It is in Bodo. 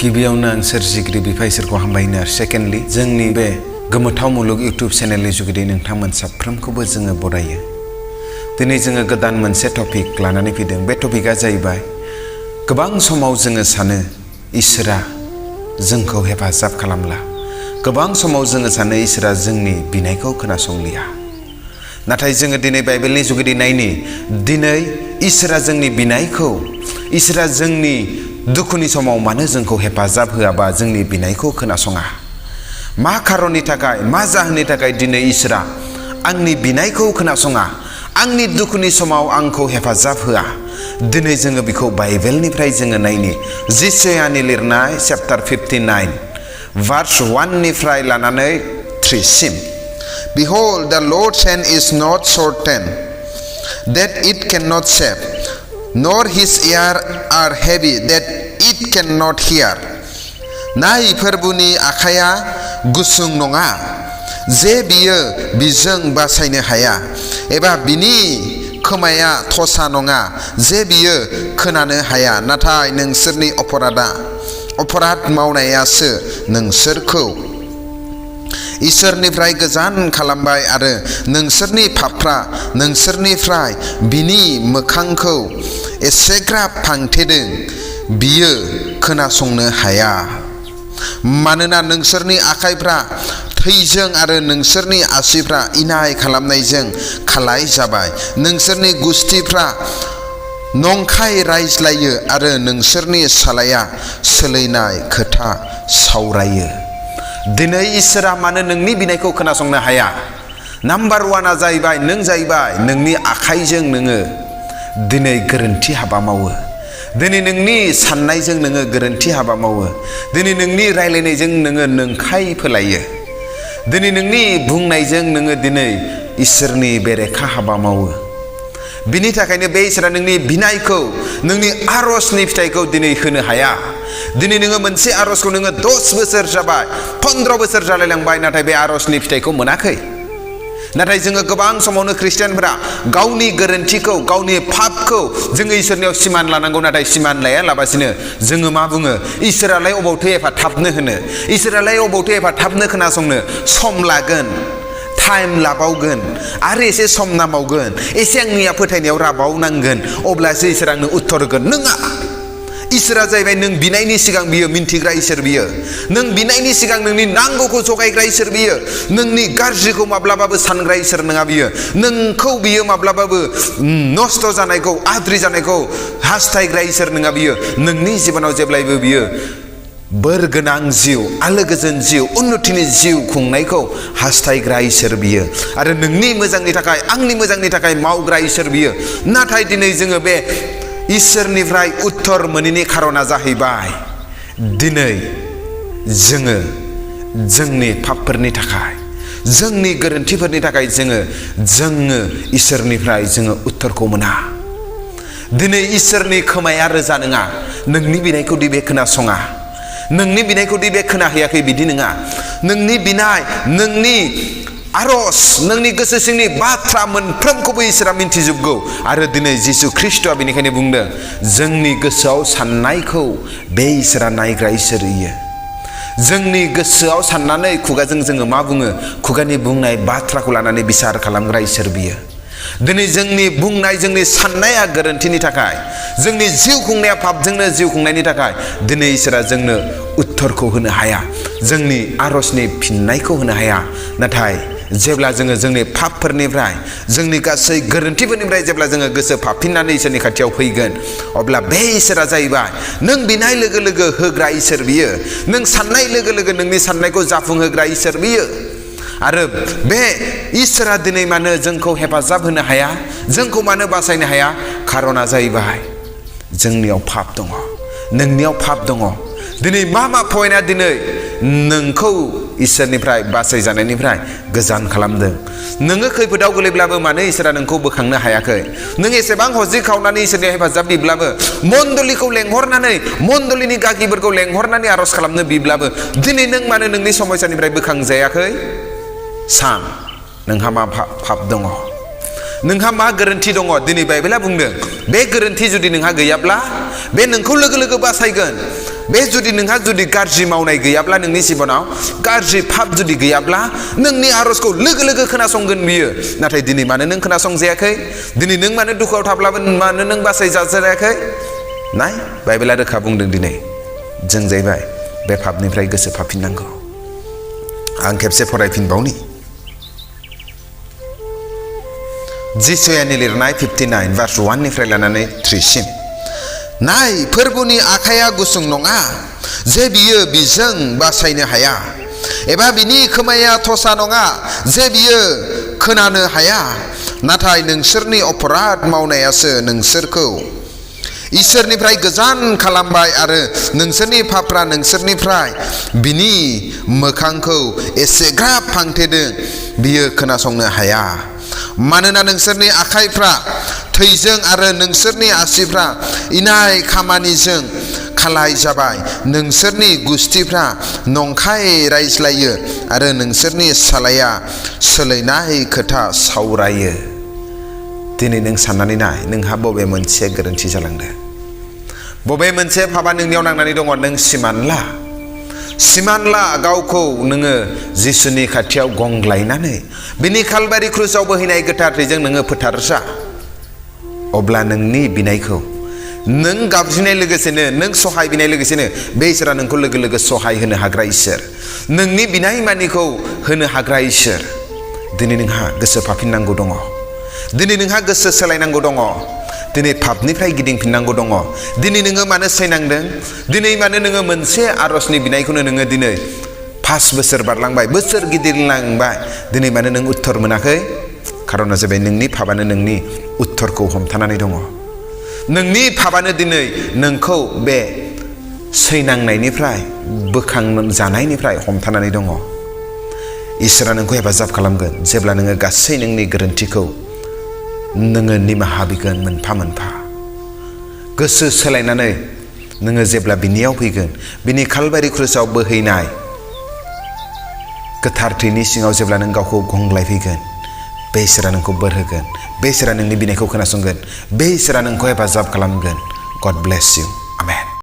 गिबियावनो आं सोरजिगिरि बिफा इसोरखौ हामबायनो सेकेन्डलि जोंनि बे गोमोथाव मुलुग इउट्युब चेनेलनि जुगिदि नोंथांमोन साफ्रोमखौबो जोङो बरायो। दिनै जोङो गोदान मोनसे टपिक लानानै फैदों। बे टपिकआ जाहैबाय गोबां समाव जोङो सानो इसोरा जोंखौ हेफाजाब खालामला। गोबां समाव जोङो सानो इसोरा जोंनि बिनायखौ खोनासंलिया। नाथाय जोङो दिनै बाइबेलनि जुगिदि नायनि दिनै इसोरा जोंनि बिनायखौ इसोरा जोंनि दुखुनि समाव मानो जोंखौ हेफाजाब होआबा जोंनि बिनायखौ खोनासङा? मा खारननि थाखाय मा जाहोननि थाखाय दिनै इसोरा आंनि बिनायखौ खोनासङा, आंनि दुखुनि समाव आंखौ हेफाजाब होआ? दिनै जोङो बेखौ बाइबेलनिफ्राय जोङो नायनि जिसेयानि लिरनाय चैप्टार 59 भार्स 1 निफ्राय लानानै 3 सिम। Behold, the Lord's hand is not shortened, that it cannot save, nor his ears are heavy, that it cannot hear. नाय फोरबुनि आखाया गुसुं नङा, जे बियो बिजों बासायनो हाया, एबा बिनि खोमाया थसा नङा, जे बियो खोनानो हाया। नाथाय नोंसोरनि अपराध मावनायासो नोंसोरखौ इसोरनिफ्राय गोजान खालामबाय आरो नोंसोरनि पापफ्रा नोंसोरनिफ्राय बिनि मोखांखौ एसेग्राब फांथेदों, बियो खोनासंनो हाया। मानोना नोंसोरनि आखाइफ्रा थैजों आरो नोंसोरनि आसिफ्रा इनाय खालामनायजों खालाय जाबाय। नोंसोरनि गुस्थिफ्रा नंखाय रायज्लायो आरो नोंसोरनि सालाया सोलैनाय खोथा सावरायो। दिनै इसोरा मानो नोंनि बिनायखौ खोनासंनो हाया? नाम्बार 1आ जाहैबाय नोंनि आखाइजों नोङो दिनै गोरोन्थि हाबा मावो। दिनै नोंनि साननायजों नोङो गोरोन्थि हाबा मावो। दिनै नोंनि रायलायनायजों नोङो नंखाय फोलायो। दिनै नोंनि बुंनायजों नोङो दिनै इसोरनि बेरेखा हाबा मावो। बिनि थाखायनो बे इसोरा नोंनि बिनायखौ नोंनि आरजनि फिथाइखौ दिनै होनो हाया। दिनै नोङो मोनसे आरजखौ नोङो 10 बोसोर जाबाय, 15 बोसोर जालायलांबाय, नाथाय बे आरजनि फिथाइखौ मोनाखै। नाथाय जोङो गोबां समावनो ख्रिस्टियानफोरा गावनि गोरोन्थिखौ गावनि पापखौ जोङो इसोरनियाव सिमान लानांगौ, नाथाय सिमान लायालाबासिनो जोङो मा बुङो? इसोरालाय अबावथो एफा थाबनो होनो, इसोरालाय अबावथो एफा थाबनो खोनासंनो, सम लागोन, टाइम लाबावगोन, आरो एसे सम नांबावगोन, एसे आंनिया फोथायनायाव राबावनांगोन, अब्लासो इसोरा आंनो उत्तर होगोन। नङा, इसोरा जाहैबाय नों बिनायनि सिगां बियो मिन्थिग्रा इसोर बियो। नों बिनायनि सिगां नोंनि नांगौखौ जगायग्रा इसोर बियो। नोंनि गाज्रिखौ माब्लाबाबो सानग्रा इसोर नङा बियो। नोंखौ बियो माब्लाबाबो नस्थ जानायखौ आद्रि जानायखौ हास्थायग्रा इसोर नङा बियो। नोंनि जिबनाव जेब्लायबो बियो बोर गोनां जिउ, आलो गोजोन जिउ, उन्नतिनि जिउ खुंनायखौ हास्थायग्रा इसोर बियो। आरो नोंनि मोजांनि थाखाय आंनि मोजांनि थाखाय मावग्रा इसोर बियो। नाथाय दिनै जोङो बे इसोरनिफ्राय उत्तर मोनैनि खारना जाहैबाय दिनै जोङो जोंनि पापफोरनि थाखाय, जोंनि गोरोन्थिफोरनि थाखाय जोङो इसोरनिफ्राय जोङो उत्तरखौ मोना। दिनै इसोरनि खोमाया रोजा नङा, नोंनि बिनायखौ दि बे खोनासङा, नोंनि बिनायखौ दि बे खोनाहैयाखै बिदि नङा। नोंनि बिनाय, नोंनि आरज, नोंनि गोसो सिंनि बाथ्रा मोनफ्रोमखौबो इसोरा मिन्थिजोबगौ। आरो दिनै जिसु ख्रिस्टआ बेनिखायनो बुंदों जोंनि गोसोआव साननायखौ बे इसोरा नायग्रा इसोर इयो। जोंनि गोसोआव साननानै खुगाजों जोङो मा बुङो, खुगानि बुंनाय बाथ्राखौ लानानै बिसार खालामग्रा इसोर बियो। दिनै जोंनि बुंनाय, जोंनि साननाया गोरोन्थिनि थाखाय, जोंनि जिउ खुंनाया पापजोंनो जिउ खुंनायनि थाखाय दिनै इसोरा जोंनो उत्तरखौ होनो हाया, जोंनि आरजनि फिननायखौ होनो हाया। नाथाय जेब्ला जोङो जोंनि पापफोरनिफ्राय, जोंनि गासै गोरोन्थिफोरनिफ्राय जेब्ला जोङो गोसो फाफिननानै इसोरनि खाथियाव फैगोन, अब्ला बे इसोरा जाहैबाय नों बिनाय लोगो लोगो होग्रा इसोर बियो। नों साननाय लोगो लोगो नोंनि साननायखौ जाफुंहोग्रा इसोर बियो। आरो बे इसोरा दिनै मानो जोंखौ हेफाजाब होनो हाया, जोंखौ मानो बासायनो हाया? खारना जाहैबाय जोंनियाव पाप दङ, नोंनियाव पाप दङ। दिनै मा पइन्टआ दिनै नोंखौ इसोरनिफ्राय बासायजानायनिफ्राय गोजान खालामदों? नोङो खैफोदाव गोलैब्लाबो मानो इसोरा नोंखौ बोखांनो हायाखै? नों एसेबां हजि खावनानै इसोरनि हेफाजाब बिब्लाबो, मण्डलिखौ लेंहरनानै, मण्डलिनि गागिफोरखौ लेंहरनानै आरज खालामनो बिब्लाबो दिनै नों मानो नोंनि समस्यानिफ्राय बोखांजायाखै? सान नोंहा मा पाप दङ, नोंहा मा गोरोन्थि दङ? दिनै बाइबेला बुंदों बे गोरोन्थि जुदि नोंहा गैयाब्ला बे नोंखौ लोगो लोगो बासायगोन। बे जुदि नोंहा जुदि गाज्रि मावनाय गैयाब्ला नोंनि जिबनाव गाज्रि पाप जुदि गैयाब्ला नोंनि आरजखौ लोगो लोगो खोनासंगोन बियो नाथाय दिनै मानो नों खोनासंजायाखै दिनै नों मानो दुखुआव थाब्लाबो मानो नों बासायजायाखै नाय बाइबेला रोखा बुंदों दिनै जों जाहैबाय बे पापनिफ्राय गोसो फाफिननांगौ आं खेबसे फरायफिनबावनि जिसुयानि लिरनाय 59 भार्स 1 निफ्राय लानानै 3 सिम नाय फोरबुनि आखाया गुसुं नङा जे बियो बिजों बासायनो हाया एबा बिनि खोमाया थसा नङा जे बियो खोनानो हाया नाथाय नोंसोरनि अपराध मावनायासो नोंसोरखौ इसोरनिफ्राय गोजान खालामबाय आरो नोंसोरनि पापफ्रा नोंसोरनिफ्राय बिनि मोखांखौ एसेग्राब फांथेदों बियो खोनासंनो हाया मानोना नोंसोरनि आखाइफ्रा थैजों आरो नोंसोरनि आसिफ्रा इनाय खामानिजों खालाय जाबाय नोंसोरनि गुस्थिफ्रा नंखाय रायज्लायो आरो नोंसोरनि सालाया सोलायनाय खोथा सावरायो दिनै नों साननानै नाय नोंहा बबे मोनसे गोरोन्थि जालांदों बबे मोनसे पापा नोंनियाव नांनानै दङ नों सिमान ला गावखौ नोङो जिसुनि खाथियाव गंग्लायनानै बिनि कालभारि क्रुसाव बोहैनाय गोथार थैजों नोङो फोथारसा अब्ला नोंनि बिनायखौ नों गाबज्रिनाय लोगोसेनो नों सहाय बिनाय लोगोसेनो बे इसोरा नोंखौ लोगो लोगो सहाय होनो हाग्रा इसोर नोंनि बिनाय मानिखौ होनो हाग्रा इसोर दिनै नोंहा गोसो फाफिननांगौ दङ दिनै नोंहा गोसो सोलायनांगौ दङ दिनै पापनिफ्राय गिदिंफिननांगौ दङ दिनै नोङो मानो सैनांदों दिनै मानो नोङो मोनसे आरजनि बिनायखौनो नोङो दिनै 5 बोसोर बारलांबाय बोसोर गिदिरलांबाय दिनै मानो नों उत्तर मोनाखै खारना जाबाय नोंनि पापानो नोंनि उत्तरखौ हमथानानै दङ नोंनि पापानो दिनै नोंखौ बे सैनांनायनिफ्राय बोखांजानायनिफ्राय हमथानानै दङ इसोरा नोंखौ हेफाजाब खालामगोन जेब्ला नोङो गासै नोंनि गोरोन्थिखौ नोङो निमाहा बिगोन मोनफा मोनफा गोसो सोलायनानै नोङो जेब्ला बिनियाव फैगोन बिनि कालभारि क्रुसाव बोहैनाय गोथार थैनि सिङाव जेब्ला नों गावखौ गंग्लायफैगोन बे इसोरा नोंखौ बोर होगोन बे इसोरा नोंनि बिनायखौ खोनासंगोन बे इसोरा नोंखौ हेफाजाब खालामगोन गड ब्लेस इउ